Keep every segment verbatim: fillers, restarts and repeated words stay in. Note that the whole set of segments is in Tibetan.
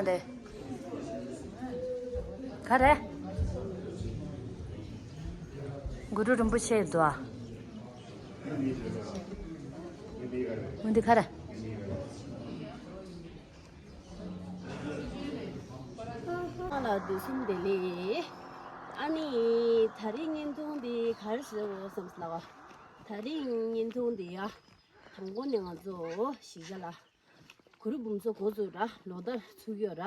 འདི། ག་རེ། གུ་རུ་རིན་པོ་ཆེ་འདུག་ཨ། འོ་འདི་ག་རེ། ང་ལ་དུས་གསུམ་བདེ་ལེགས། ཨ་ནི། ད་རིང་བརྙན་ཐུང་འདི་ག་རེ་བཟོས་ཡོད་བསམ་སོང་ལགས། ད་རིང་བརྙན་ཐུང་འདི་ཡ། དང་པོ་ནས་ང་ཚོ་གཞིས་ཆགས་ལ། གུ་རུ་འབུམ་ཚོགས་འགོ་བཙུགས་ར་ལོ་ལྟར་ཚུགས་ཡོད་ར།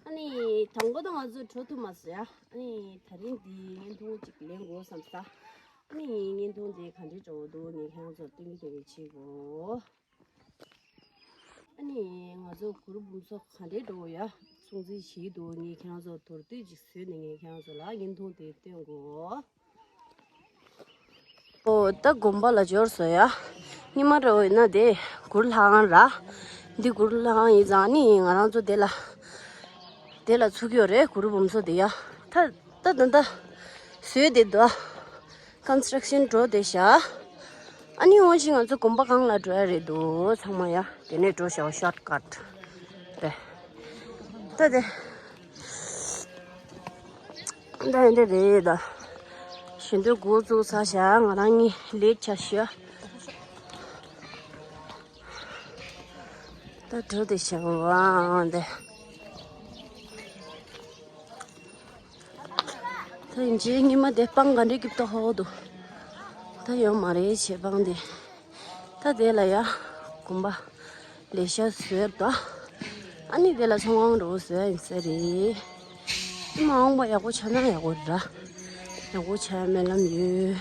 ཨ་ནི་དང་པོ་ད་ང་ཚོ་འགྲོ་ཐུབ་མ་སོང་ཡ། ཨ་ནི་ད་རིང་འདི་བརྙན་ཐུང་གཅིག་ལེན་དགོས་བསམ་ས། ཨ་ནི་བརྙན་ཐུང་འདི་ག་འདྲས་འགྲོ་འདུག་ངས་ཁྱེད་རང་ཚོར་སྟོན་གྱི་འདུག་གི་བྱེད་དགོས། ཨ་ནི་ང་ཚོ་གུ་རུ་འབུམ་ཚོགས་ག་འདྲས་འགྲོ་ཡ་སྲུང་བརྩི་བྱེད་འདུག་ངས་ཁྱེད་རང་ཚོར་མདོར་བསྡུས་ཅིག་བཟོས་ནས་ངས་ཁྱེད་རང་ཚོ་ལ་བརྙན་ཐུང་དེ་སྟོན་དགོས། ཨོ་ད་དགོན་པ་ལ་འབྱོར་སོང་ཡ། ཉི་མ་རེ་བ་ཡིན་ན་དེ་གུ་རུ་ལྷ་ཁང་ར། འདི་གུ་རུ་ལྷ་ཁང་ཡིན་ཙང་ནི་ང་རང་ཚོ་དེ་ལ། དེ་ལ་ཚུགས་ཡོད་རེད་གུ་རུ་འབུམ་ཚོགས་དེ་ཡ། ད་ད་ད་ད། བཟོས་དེ་འདུག་ཀོན་སི་ཊྲག་ཤན་འགྲོ་བསྡད་ཤག་ཨ་ནི་འོ་ཞིག་ང་ཚོ་དགོན་པ་སྒང་ལ་འགྲོ་ཡ་རེད་འདུག་ཚང་མ་ཡ། དེ་ནས་འགྲོ་ཤག་ཤོཊ་ཀཊ་རེད། ད་དེ། ད་འདི་རེད་ད། ཞལ་འདོན་འགོ་བཙུགས་ཚར་ཤག་ང་རང་གཉིས་ལེཊ་ཆགས་ཤག་ད་འགྲོ་བསྡད་ཤག་འདི། ད་ཡིན་གཅིག་ཉི་མ་དེ་སྤང་ག་འདྲའི་སྐྱིད་པོ་ཧོ་འདུག་ད་ཡོད་མ་རེད་བྱེད་སྤང་དེ། ད་དེ་ལ་ཡ་དགོན་པ་ལས་ཤ་བཟོས་ད། ཨ་ནི་དེ་ལ་ཚོང་ཁང་འགྲོ་བཟོས་ཡིན་ཟེར་རེད། མ་འོངས་པ་ཡག་པོ་ཆགས་ན་ཡག་པོ་རེད་ར། ཡག་པོ་ཆགས་ཡ་སྨོན་ལམ་ཡོད།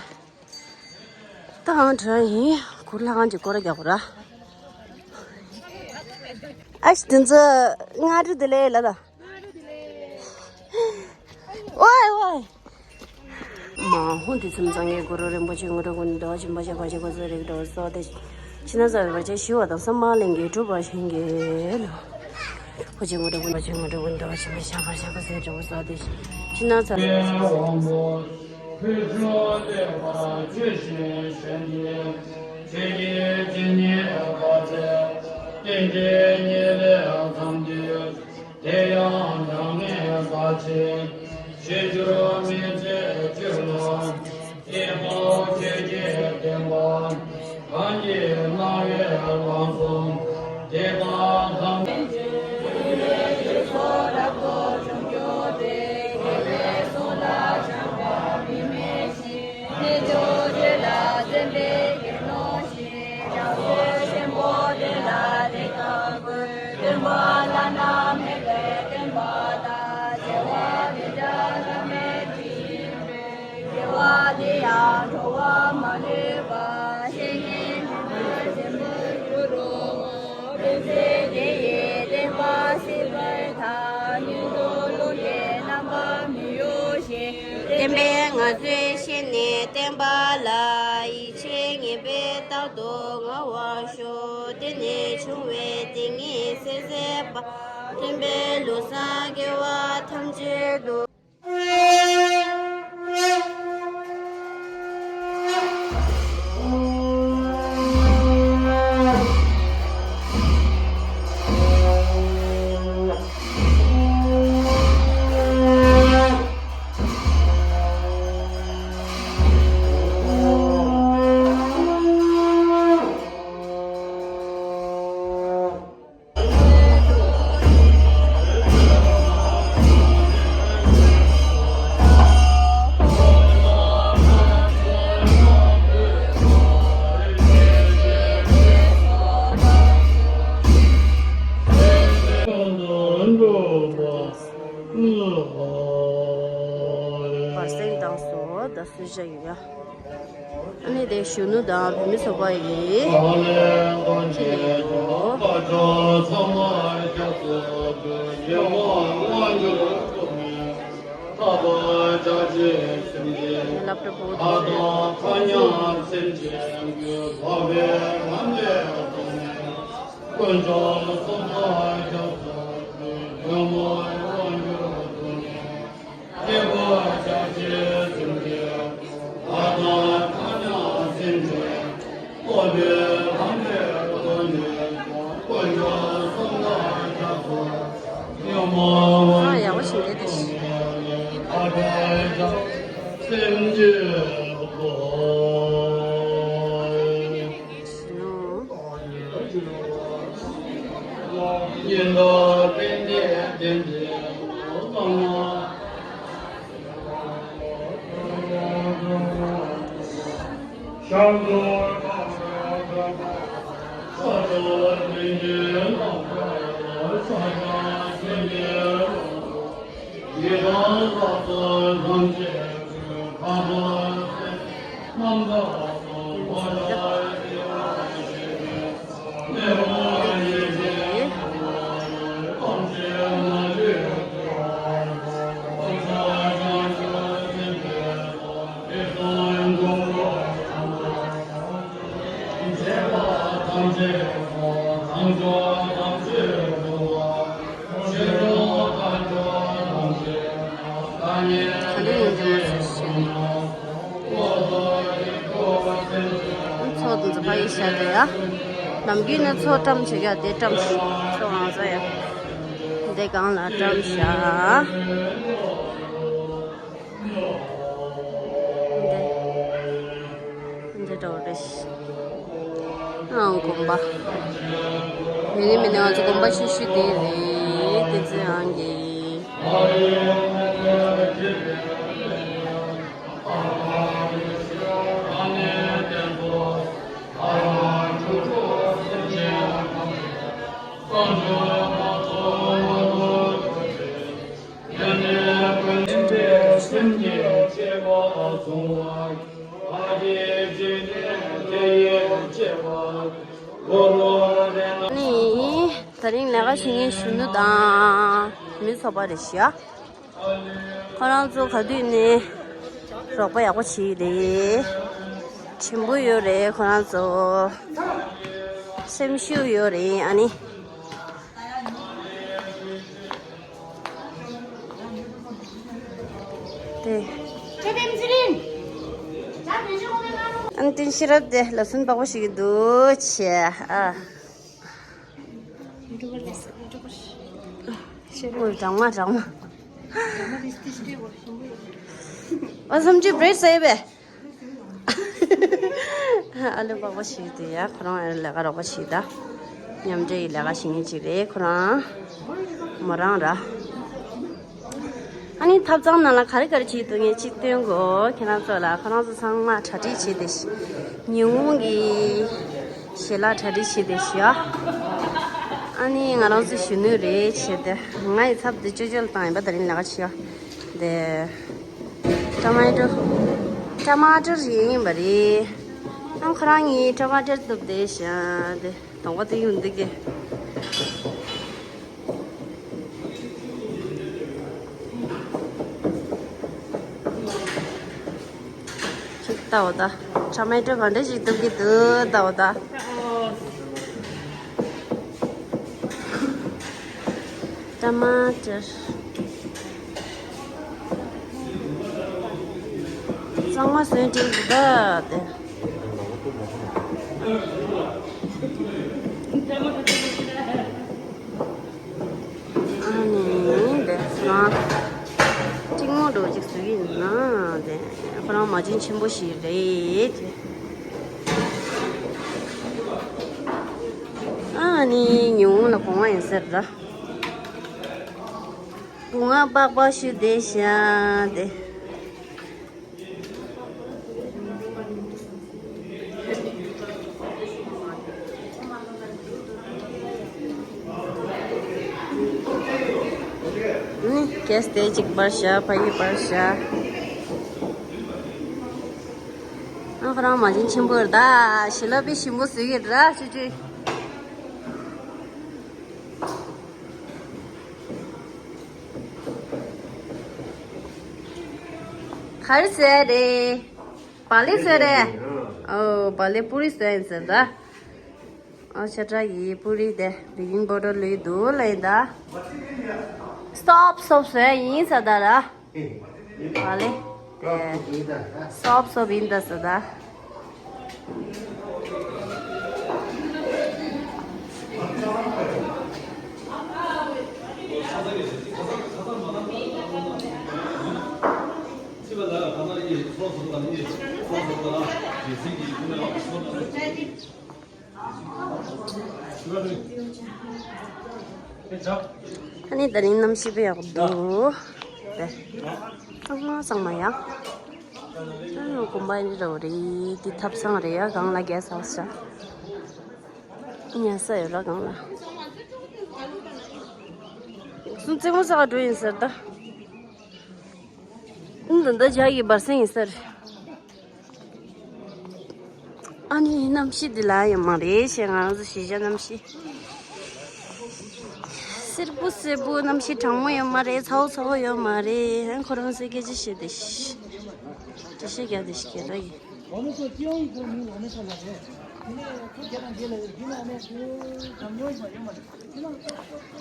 ད་ཨང་དྲ་ཡིན་གུར་ལྷ་ཁང་གི་སྐོར་ར་རྒྱག་དགོས་ར། ཨ་ཞི་དེ་ཚོ་སྔ་དྲོ་བདེ་ལེགས་ལ་ད། ཝའི་ཝའི། མ་ཧོ་དེ་ཚོ་ཚང་གི་གུ་རུ་རིན་པོ་ཆེ་དངོས་གྲུབ་ཀུན་འདོད་ཆེན་པོ་ཆེ་བ་ཆེ་གོ་ཚོད་རིག་འགྲོ་སོ་དེ། ཕྱི་ནང་གསལ་བར་ཆད་ཞི་བ་དང་བསམ་པ་ལྷུན་གྱིས་གྲུབ་པར་བྱིན་གྱིས་རློབས། ཕོ་ཆེན་མོ་འདྲ་བུ་ནོར་ཆེན་མོ་འདྲ་བུ་འདོད་ཆེན་མོ་ཤ་བར་ཤ་ཁ་ཟས་འདྲ་བུ་ས་དེ་ཕྱི་ནང་ཚ། དབང་པོ་ཕུལ་བྱུང་བསྟོད་པ་ཆོས་བཞིན་གཞན་གྱི་ཆོས་ཀྱི་སྤྱི་ཉིད་པ་ཚེ་རྟེན་གྱི་ཉེར་ལེན་ཙམ་གྱིས་དེ་ཡང་གྲངས་ངན་ཟག་བཅས་ཞི་འགྱུར་མི་བྱེད་ཕྱིར་ན། དེ་ལྟར་ཆོས་ཀྱི་བསྟན་པ་གང་གིས་གནང་བའི་ལམ་སྲོལ་དེ་དག་ཐམས་ཅད། དགེ་བ་འདི་ཡང་འགྲོ་བ་མ་ལུས་པ། བཤེས་གཉེན་དྲིན་ལན་ཆེན་པོའི་རྒྱུ་རུ། བསྟན་འཛིན་དེ་ཡི་བསྟན་པ་སྲིད་པར་ཐལ། མྱུར་དུ་རླུང་གི་རྣམ་པར་མི་གཡོ་ཞིང་། བསྟན་པའི་ངང་ཚུལ་ཤེས་ནས་བསྟན་པ་ལ། ཡིད་ཆེས་ངེས་པས་རྟག་ཏུ་མངའ་བར་ཤོག་དེ་ནས་བྱུང་བའི་དེ་ཉིད་སེམས་ཟད་པ། མཐུན་པའི་ལུགས་བཟང་དགེ་བ་ཐམས་ཅད་དུ། བར་གསེང་བཏང་སོང་། ད་གསོལ་ཇ་ཡོད་ཡ། ཨ་ནི་དེ་གཞོན་ནུ་དང་བུད་མེད་ཚོགས་པ་ཡིས་ཁྱེར་ནས་ཡོང་། སློབ་གྲྭ་པོ་ཚོས། དཀོན་མཆོག་གསུམ་ལ་སྐྱབས་སུ་མཆི། ཉོན་མོངས་དབང་གྱུར་སྡུག་བསྔལ། སྐྱེ་བོ་ཆགས་ཞེན་སེམས་ཅན། ལྷ་དང་ཐར་ཡང་སེམས་ཅན། སློབ་པའི་ལམ་ལས་ཐར་ནུས་ཤོག་དཀོན་མཆོག་གསུམ་ལ་སྐྱབས་སུ་མཆི། ཨ་ཡག་པོ་ཞིག་འདེད་དེ་ཤི། ག་ལེ་ཡིན་དེ་མ་ཟེར་ཤེས་ནས། ཚོགས་འདུ་འཛོམས་པ་ཡིན་ཤག་དེ་ཡ། ནམ་རྒྱུན་ནི་ཚོགས་བཀྲམ་བྱེད་ཡ་དེ་བཀྲམ་ཤག་ཚོགས་རང་བཟོ་ཡ། འདི་སྒང་ལ་བཀྲམ་ཤག་འདི། འདི་འདྲ་བོ་རེད། ཨང་དགོན་པ། ཡིན་ནི་མིན་ནི་ང་ཚོ་དགོན་པ་ཤུལ་ཤུལ་དེ་རེད། དེ་ཚོའི་ཨང་གི། ནི། དེ་རིང་ལས་ཀ་བྱེད་མཁན་གཞོན་ནུ་དང་མི་ཚོགས་པ་རེད་ཤག་ཁོ་རང་ཚོ་ག་དུས་ནས་རོགས་པ་ཡག་པོ་བྱེད་ཀྱི་རེད། ཆེན་པོ་ཡོད་རེད་ཁོ་རང་ཚོ། སེམས་ཤུགས་ཡོད་རེད་ཨ་ནི། དེ། ཨ་ནི་བསྟན་ཤེས་རབ་དེ་ལབ་སུན་པག་པོ་ཞིག་གི་འདུག་ཆེ་ཨ། ཤེས་རབ་དྲང་མ་དྲང་མ། ཨ་སུམ་ཅུ་བྲེད་ཟེར་བས། ཨ་ལུ་པགས་པ་ཞིག་དེ་ཡ་ཁོ་རང་ལས་ཀ་རོགས་པ་ཞིག་ད། མཉམ་འབྲེལ་ཡི་ལས་ཀ་བྱེད་མཁན་ཅིག་རེད་ཁོ་རང་། མོ་རང་ར། ཨ་ནི་ཐབ་ཚང་ནང་ལ་ག་རེ་ག་རེ་བྱེད་འདུག་ངས་ཅིག་སྟོན་གོ་ཁྱེད་རང་ཚོ་ལ། ཁོ་རང་ཚོ་ཚང་མ་གྲ་སྒྲིག་བྱེད་དེ་ཤི། ཉིན་གུང་གི་ཞལ་ལག་གྲ་སྒྲིག་བྱེད་དེ་ཤི་ཡ། ཨ་ནི་ང་རང་ཚོ་གཞོན་ནུ་རེད་བྱེད་དེ། ང་ཡི་ཚབ་དེ་ཅོ་ཅོ་ལ་བཏང་ཡིན་པ། དེ་རིང་ལས་ཀ་བྱེད་ཡ་དེ། ཊ་མ་ཊོ། ཊ་མ་ཊར་ཡིན་པ་རེད། ཨང་ཁོ་རང་གཉིས་ཊ་མ་ཊར་བཏུབ་བསྡད་ཤག་དེ་གདོང་པ་དེ་ཡོང་འདུག་གི། ཅིག་ལྟ་འོ་ད། ཊ་མ་ཊོ་ག་འདྲ་ཞིག་བཏུབ་ཀྱི་འདུག་ལྟ་འོ་ད། ཊ་མ་ཊར། གཙང་མ་བཟོས་འགྲིག་འདུག་ད་དེ། ཨ་ནི་དེ་ང་གཅིག་མོ་འགྲོ་ཅིག་བཟོས་ཡིན་ན་དེ་ཁོ་རང་མ་བྱན་ཆེན་པོ་ཞིག་རེད། ཨ་ནི་ཉུང་ལ་གོང་བ་ཡིན་ཟེར་ད། སྒོ་ང་པགས་པ་ཞུ་བསྡད་ཤག་དེ། ནི་གལ་ཏེ་གཅིག་པར་བྱ་ཕ་ཡི་པར་བྱ། ཨ་ཁོ་རང་མ་བྱན་ཆེན་པོ་རེད་ད། ཞི་ལ་པི་ཞིམ་པོ་ཟེར་གི་ར་ཅུ་ཅུ། ག་རེ་ཟེར་རེད། བག་ལེབ་ཟེར་རེད། ཨོ་བག་ལེབ་པུ་རི་ཟེར་ཡིན་ཟེར་ད། ཨོ་ཤ་ཏྲ་ཡི་པུ་རི་དེ་བེ་ཀིང་པའུ་ཌར་ལོས་འདུག་ལ་ཡིན་ད། སོབ་སོབ་ཟེར་ཡིན་ཟེར་ད་ར། བག་ལེབ་དེ་སོབ་སོབ་ཡིན་ད་ཟེར་ད། ཨ་ནི་ད་རིང་གནམ་གཤིས་དཔེ་ཡག་པོ་འདུག་དེ་གཙང་མ་གཙང་མ་ཡ། ཨ་ནི་དགོན་པ་ཡིན་འདྲ་བོ་རེད། འདི་ཐབ་ཚང་རེད་ཡ། སྒང་ལ་གེ་སི་ཧའུ་སི་ཤག་ཉལ་ས་ཡོད་ར་སྒང་ལ། སུམ་རྩེ་མོ་ས་ག་འགྲོ་ཡིན་ཟེར་ད། ཨ་ནི་ད་ལྗགས་ཀྱི་བར་སེང་ཡིན་ཟེར། ཨ་ནི་གནམ་གཤིས་འདི་ལ་ཡོད་མ་རེད་ཞེས། ང་རང་ཚོ་གཞིས་ཆགས་གནམ་གཤིས་སེར་པོ་སེར་པོ། གནམ་གཤིས་གྲང་མོ་ཡོད་མ་རེད། ཚ་བོ་ཚ་བོ་ཡོད་མ་རེད། ཨ་ཁོ་རང་ཚོས་སྐད་ཆ་བཤད་དེ་ཤི། འགྲེལ་བཤད་རྒྱག་དེ་ཤི་གེ་ད་ཡིན།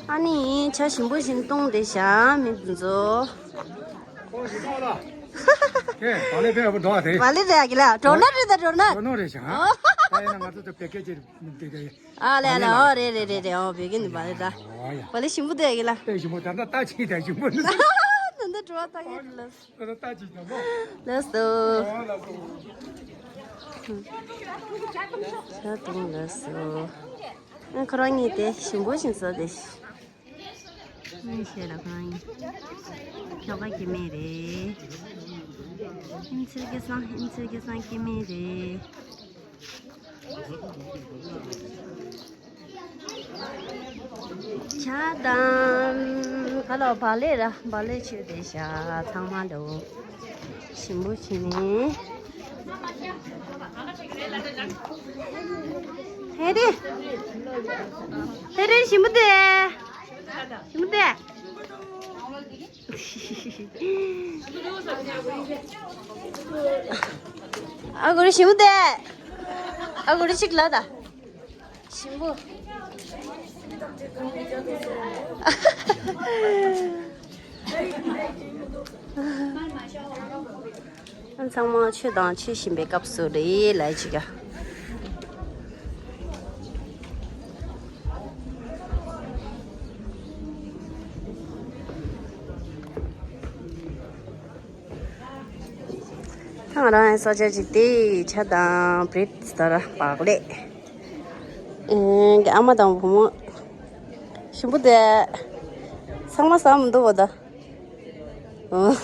ཨ་ནི་ཆ་ཞིམ་པོ་ཞིག་བཏུང་བསྡད་ཤག་མི་འདི་ཚོ། ཁོ་ཞིག་བཏུང་ལ། ཁྱེད་བག་ལེབ་ཕེབས་པ་འགྲོ་བ་དེ། བག་ལེབ་རེད་ཡ་གི་ལ། གྲོ་ནོར་རེད་ད་གྲོ་ནོར། གྲོ་ནོར་རེད་ཤག་ཨོ། ད་ཡིན་ན་ང་ཚོ་ཚོ་བེད་སྐད་ཅིག་འདི་ག་ཡིན། ཨ་ལས་ཨ་ལས། ཨོ་རེད་རེད་རེད་རེད། ཨོ་བེད་ཀྱི་འདི་བག་ལེབ་ད། ཨོ་ཡ། བག་ལེབ་ཞིམ་པོ་འདུག་ཡ་གི་ལ། དཔེ་ཞིམ་པོ། ད་ལྟ་ལྟ་ཅིག་ད་ཞིམ་པོ་འདུག་ད་ལྟ་གྲོ་བ་ད་ཡ་གི་ལ། ད་ལྟ་ལྟ་ཅིག་ད་མོ། ལགས་སོ། ཨོ་ལགས་སོ། ད་དུང་ལགས་སོ། ཁོ་རང་གཉིས་དེ་ཞིམ་པོ་ཞིག་བཟོ་དེ། ཨིན་ཤེ་ལ་ཁོ་རང་གཉིས། ཁྱོ་ག་སྐྱེ་དམན་རེད། ཨིན་ཚེར་གེ་སང་། ཨིན་ཚེར་གེ་སང་སྐྱེ་དམན་རེད། ཇ་དང་། ག་ལ་བག་ལེབ་ར། བག་ལེབ་མཆོད་དེ་ཤག་ཚང་མ་འདྲ་བོ། ཞིམ་པོ་བྱས་ནས། ཧེ་རེ། ཧེ་རེ་ཞིམ་པོ་འདུག་ཞིམ་པོ་འདུག་ཨ་གུ་རུ་ཞིམ་པོ་འདུག་ཨ་གུ་རུ་ཅིག་ལ་ད། ཞིམ་པོ། ཚང་མ་མཆོད་དང་མཆོད་བཞིན་པའི་སྐབས་སུ་རེད་ལབ་ཅིག་ཡ། ད་ང་རང་ཡང་ས་ཆ་ཅིག་དེ་ཇ་དང་བྷི་རེད་ད་ར་བག་ལེབ། ཨེ། ཨ་མ་དང་བུ་མོ། ཞིམ་པོ་དེ། ཚང་མ་ཟ་མི་འདུག་བ་ད། ཨོ།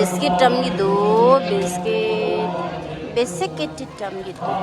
བིས་ཀེ་བཀྲམ་གྱི་འདུག་བིས་ཀེ། བིས་ཀེ་བཀྲམ་གྱི་འདུག་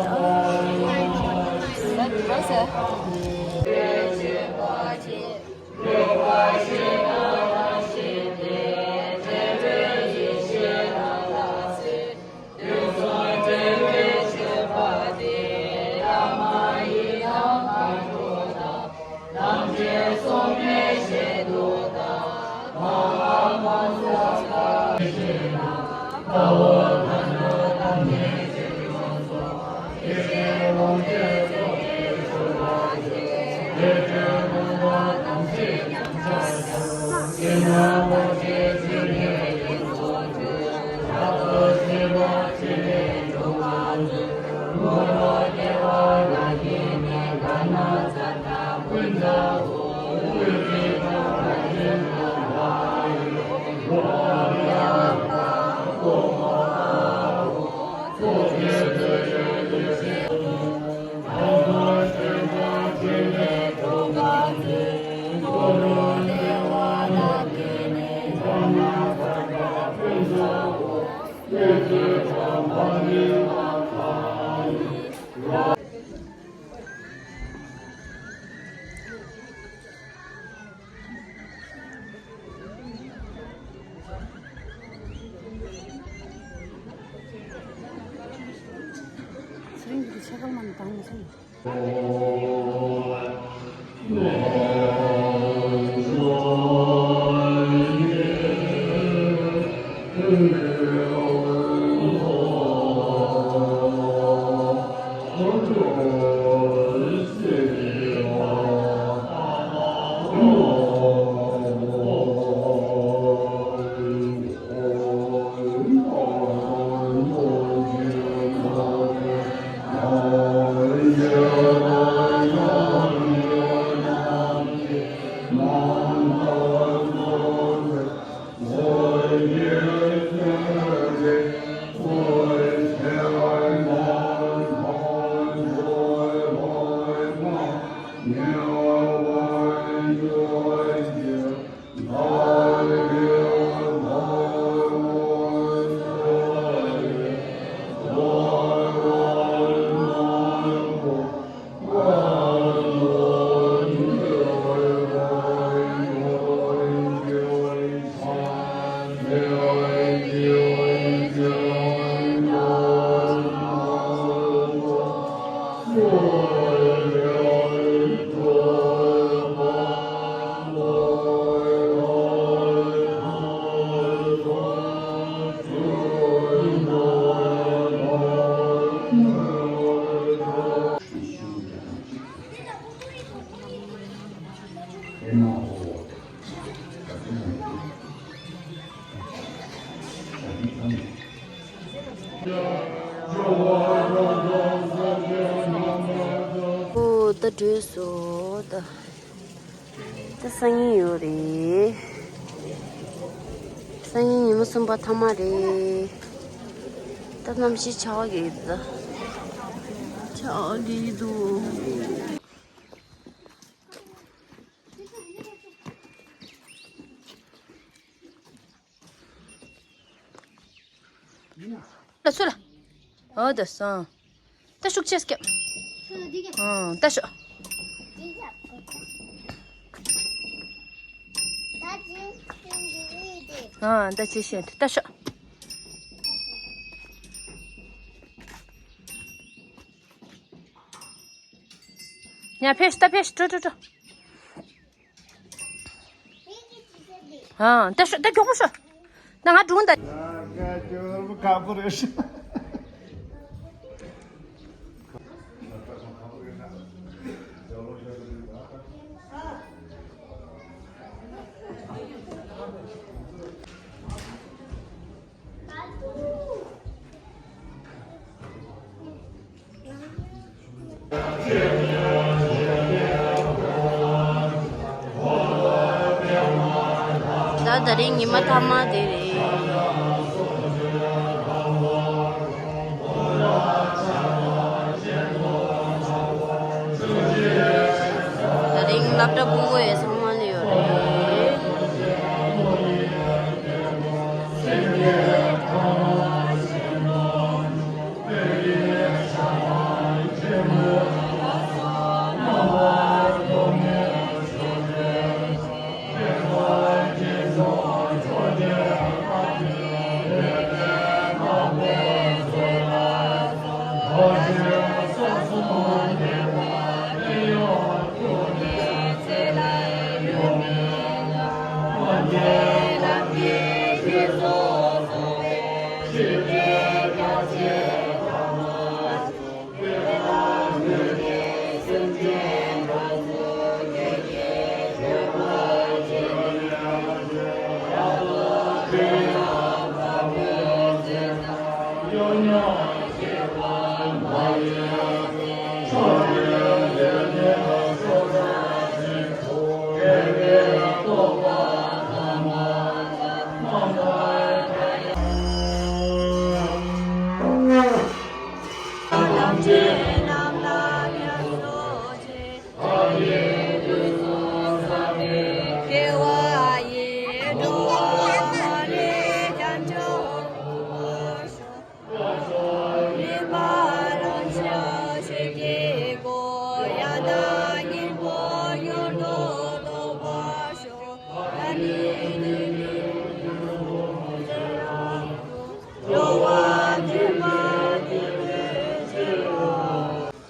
ཚེ་རིང་གི་ཆ་ག་མ་ནི་དང་མི་སོང་། ཨོ། ད་བྲོས་སོང་ད། ད་སང་ཉིན་ཡོད་རེད། སང་ཉིན་ཉི་མ་གསུམ་པ་མཐའ་མ་རེད། ད་གནམ་གཤིས་ཆར་པ་རྒྱག་གི་འདུག་ད། ཆར་པ་རྒྱག་གི་འདུག་ལ་སུ་ལ། འོ་དེ་སོང་། ད་ཤུགས་ཆེ་སྐྱབས། ཨང་ད་ཤོག་ཨང་ད་ཅི་ཤེས་ད་ཤོག་ཉ་ཕེབས་ད་ཕེབས་འགྲོ་འགྲོ་འགྲོ། ཨང་ད་ཤོག་ད་མགྱོགས་པོ་ཤོག་ད་ང་སྒྲུང་ད། ཁག་པོ་རེད། ད་དེ་རིང་ཉི་མ་མཐའ་མ་དེ་རེད། དེ་རིང་སློབ་གྲྭ་སྤུ་གུ་ཡི་ཚང་མ་ལ་ཡོད་རེད།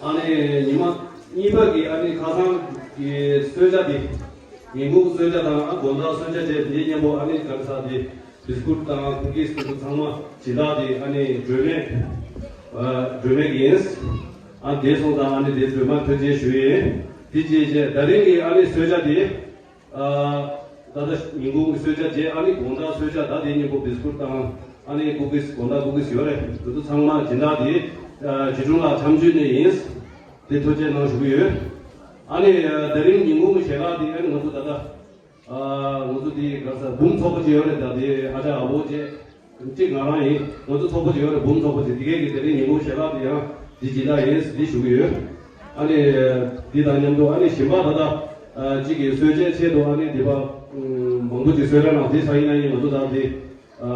ཨ་ནི་ཉི་མ་གཉིས་པ་གི་ཨ་ནི་ཁ་སང་གི་གསོལ་ཇ་དེ། ཉིན་གུང་གསོལ་ཇ་དང་ཨ་དགོང་དག་གསོལ་ཇ་བཅས་དེའི་མཉམ་པོ་ཨ་ནི་ག་རེ་ཟ་དེ། བིས་ཀུད་དང་ཀུ་ཀིས་དེ་ཚོ་ཚང་མ་སྦྱིན་བདག་དེ་ཨ་ནི་སྒྲོལ་མས། ཨ་སྒྲོལ་མས་ཡིན། ཨ་དེ་སོང་ཙང་ཨ་ནི་དེ་སྒྲོལ་མ་ཐུགས་རྗེ་ཞུ་ཡིན། དེ་རྗེས་བཅས་ད་རིང་གི་ཨ་ནི་གསོལ་ཇ་དེ། ཨ་ད་ལྟ་ཉིན་གུང་གི་གསོལ་ཇ་བཅས་ཨ་ནི་དགོང་དག་གསོལ་ཇ་ད་དེ་མཉམ་པོ་བིས་ཀུད་དང་ཨ་ནི་ཀུ་ཀིས་དགོང་དག་ཀུ་ཀིས་ཡོད་རེད། དེ་ཚོ་ཚང་མ་སྦྱིན་བདག་དེ་ཨ་བྱིས་སྒྲུང་ལགས་འཆམ་མཆོད་ནས་ཡིན། དེ་ཐུགས་རྗེ་གནང་ཞུ་གི་ཡོད། ཨ་ནི་ཨ་ད་རིང་ཉིན་གུང་གི་ཞལ་ལག་དེ་ཨ་ནི་ང་ཚོ་ད་ལྟ། ཨ་ང་ཚོ་དེ་ག་ས་འབུམ་ཚོགས་པ་ཅིག་ཡོད་རེད། ད་དེ་ཨ་ཅག་ཨ་བོ་བཅས་གཅིག་ང་རང་ཡིན། ང་ཚོ་ཚོགས་པ་ཅིག་ཡོད་རེད། འབུམ་ཚོགས་པ་ཅིག་དེ་གས་ཀྱི་དེ་རིང་ཉིན་གུང་ཞལ་ལག་དེ་ཡང་དེ་སྦྱིན་བདག་ཡིན་ཟེར་དེ་ཞུ་གི་ཡོད། ཨ་ནི་དེ་དང་མཉམ་དུ་ཨ་ནི་གཞན་པ་ད་ལྟ་ཨ་གཅིག་གིས་གསོལ་ཇའི་ཆེད་དུ་ཨ་ནི་དེ་པ་མང་པོ་ཅིག་གསོལ་རས་གནང་དེ་ས་ཡིན་ན་ཡིན། ང་ཚོ་ད་དེ་ཨ་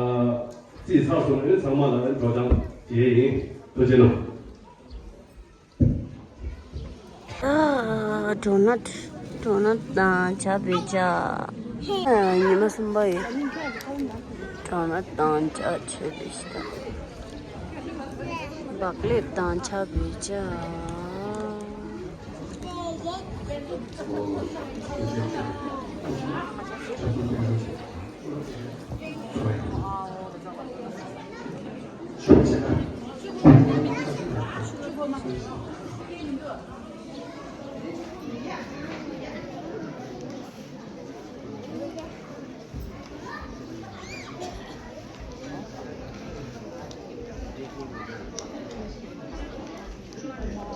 རྩིས་ཚར་སོང་ནས་ཚང་མ་ལ་ཨ་ནི་སྒྲོག་སྦྱང་བྱེད་ཡས་ཡིན། ཐུགས་རྗེ་གནང་། ཨ་ཌོ་ནཊ། ཌོ་ནཊ་དང་ཇ་བོད་ཇ། ཨ་ཉི་མ་གསུམ་པ་ཡོད། ཌོ་ནཊ་དང་ཇ་བོད་ཇ། བག་ལེབ་དང་ཇ་བོད་ཇ།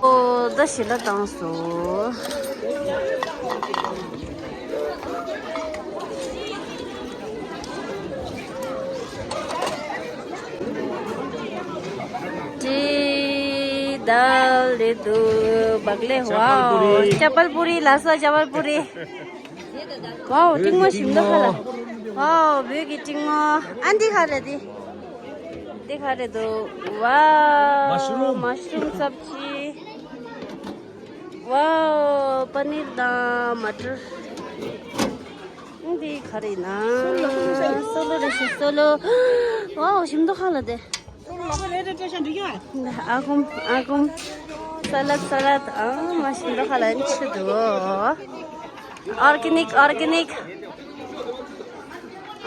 ཨོ་ད་ཞི་ལ་བཏང་སོང་། ཏི་དཱལ་རེད་འདུག་བག་ལེབ། ཝའོ། ཅ་པལ་པུ་རི། ལགས་སོ་ཅ་པལ་པུ་རི། ཝའོ་ཏིང་མོ་ཞིམ་མདོག་ཁ་ལ། ཝའོ་བོད་ཀྱི་ཏིང་མོ། ཨ་འདི་ག་རེད་འདི། འདི་ག་རེད་འདུག་ཝའོ། མ་ཤ་རུམ། མ་ཤ་རུམ་སབ་ཅི། ཝའོ་པ་ནིར་དང་མ་ཊར། འདི་ག་རེད་ན། སོ་ལོ་རེད་ཤག་སོ་ལོ། ཝའོ་ཞིམ་མདོག་ཁ་ལ་དེ། ཨ་ཁུམ་ཨ་ཁུམ། ས་ལད་ས་ལད། ཨ་མ་ཞིམ་མདོག་ཁ་ལ་འཆི་འདུག་ཨོར་གེ་ནིག་ཨོར་གེ་ནིག་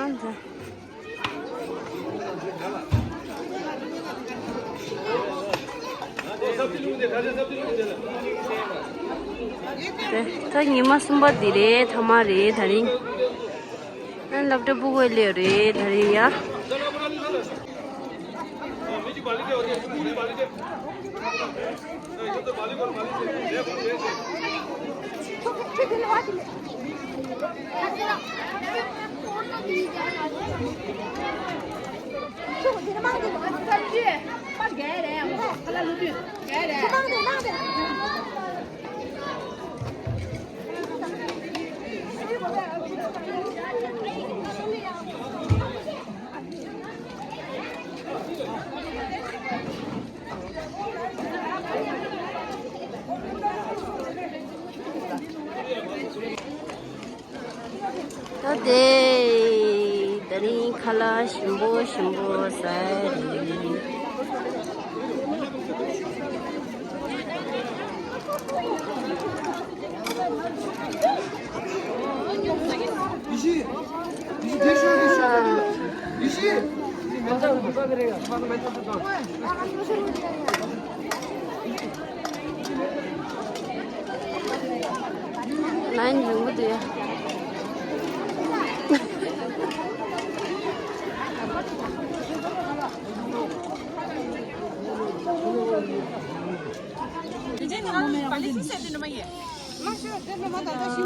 ཨ་འདི། དེ་ད་ཉི་མ་གསུམ་པ་འདི་རེད། ཐ་མ་རེད་ད་རིང་། ཨ་སློབ་གྲྭ་ཕྲུ་གུ་སླེབས་རེད་ད་རིང་ཡ། ད་དེ་ད་རིང་ཁ་ལག་ཞིམ་པོ་ཞིམ་པོ་ཟ་ཡ་རེད། ལན་ཡོང་གི་འདུག་ཡ། ད་ལྟ་ཤི་